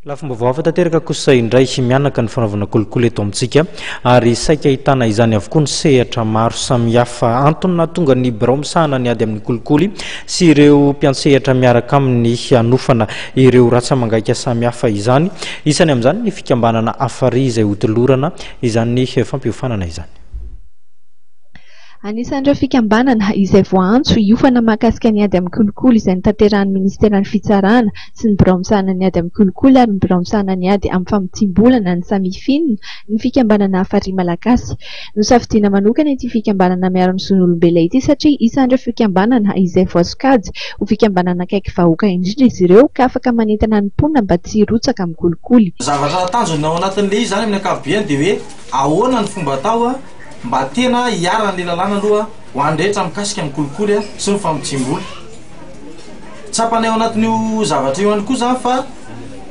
Lafim-baovao hafa tanteraka kosa indray, mihanaka ny fanaovana kolikoly eto amintsika ary saika ahitana izany avokoa ny sehatra maro samihafa. Antony nahatonga ny birao misahana ny ady amin'ny kolikoly sy ireo mpiantsehatra miaraka aminy hanofana ireo ratsa-mangaika samihafa izany. Isany amin'izany ny fikambanana Hafari izay hotolorana izany fampiofanana izany. Anisan'ireo fikambanana izay voaantso hiofana mahakasika ny ady amin'ny kolikoly izay notanterahin'ny Minisiteran'ny Fitsarana sy ny Birao misahana ny ady amin'ny kolikoly ary ny Birao misahana ny ady amin'ny famotsiam-bola na ny Samifin ny fikambanana Hafari Malagasy. Nosafidiana manokana ity fikambanana miaro ny zon'olombelona ity satria isan'ireo fikambanana izay voasokajy ho fikambanana akaiky vahoaka indrindra izy ireo ka afaka manentana ny mponina mba tsy hirotsaka amin'ny kolikoly. Zavatra tanjona ao anatin'ilay izy izany amin'ny ankapobeny dia hoe ahoana ny fomba atao Mba tena hiharan'ilay lalàna aloha ho an'ny rehetra mikasika ny kolikoly sy ny famotsiam-bola. Tsapanay ao anatin'io zavatra io ihany koa izany fa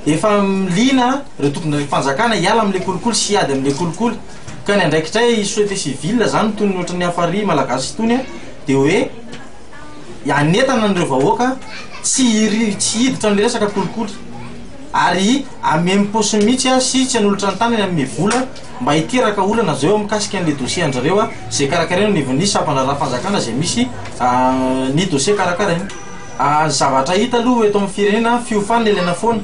efa liana ireo tompon'andraiki-panjakana hiala amin'ilay kolikoly sy hiady amin'ilay kolikoly. Ka ny andraikitray société civile izany toy ny ohatran'ny Hafari malagasy itony dia hoe hanentana an'ireo vahoaka tsy tsy hiditra amin'ilay resaka kolikoly ary hameno paosiny mihitsy sy tsy hanolotra ny tanany hanome vola mba hiteraka olana zao eo mikasika an'le dossier anjareo a, zay karakaraina eo anivon'ny sampandraharaha-fanjakana zay misy ny dossier karakaraina. Ny zavatra hita aloha eto amin'ny firenena, fiofanana ilaina foana,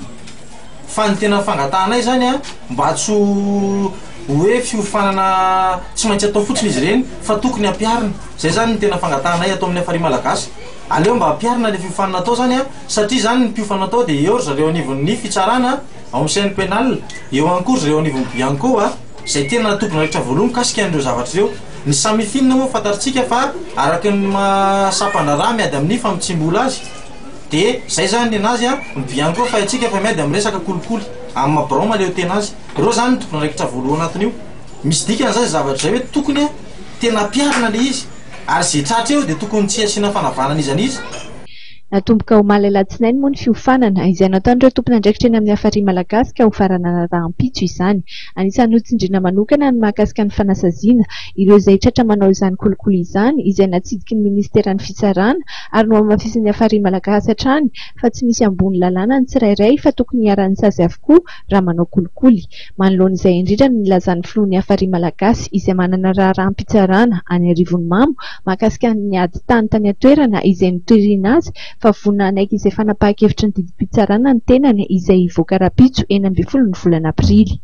fa ny tena fangatahanay zany a, mba tsy ho hoe fiofanana tsy maintsy atao fotsiny izy ireny fa tokony ampiharina, zay zany ny tena fangatahanay ato amin'ny Hafari Malagasy, aleo mba ampiharina le fiofanana atao zany a, satria zany ny mpiofana atao dia eo ry zareo anivon'ny fitsarana, Ao amin'ny chaine pénale, eo ihany koa ry zareo anivon'ny Bianco a, izay tena tompon'andraikitra voalohany mikasika an'ireo zavatra ireo. Ny Samifin moa fantatritsika fa araka ny maha sampan-draharaha miady amin'ny famotsiam-bola azy dia izay izany ny an'azy a, ny Bianco fa haintsika fa miady amin'ny resaka kolikoly amin'ny maha birao mahaleo tena azy. Ireo izany no tompon'andraikitra voalohany anatin'io. Misy dikany izany izay zavatra izay hoe tokony tena ampiharina ilay izy ary izay tratra eo dia tokony tsy asiana fanavahana an'iza n'iza. Natomboka omaly alatsinainy moa ny fiofanana, izay nataon'ireo tompon'andraikitra eny amin'ny Hafari Malagasy ka hofaranana rahampitso izany. Anisan'ny notsindriana manokana ny mahakasika ny fanasaziana ireo izay tratra manao izany kolikoly izany, izay natsidiky ny minisiteran'ny Fitsarana ary nohamafisin'ny Hafari Malagasy hatrany fa tsy misy ambony lalàna ny tsirairay fa tokony hiharan'ny sazy avokoa raha manao kolikoly. Manoloana izay indrindra no nilazan'ny filohan'ny Hafari Malagasy izay manana raharaham-pitsarana any Arivonimamo mahakasika ny ady tany tany an-toerana izay notorina azy fa vonona hanaiky izay fanapahan-kevitry ny didim-pitsarana ny tenany izay hivoaka rahampitso 16 ny volana aprily.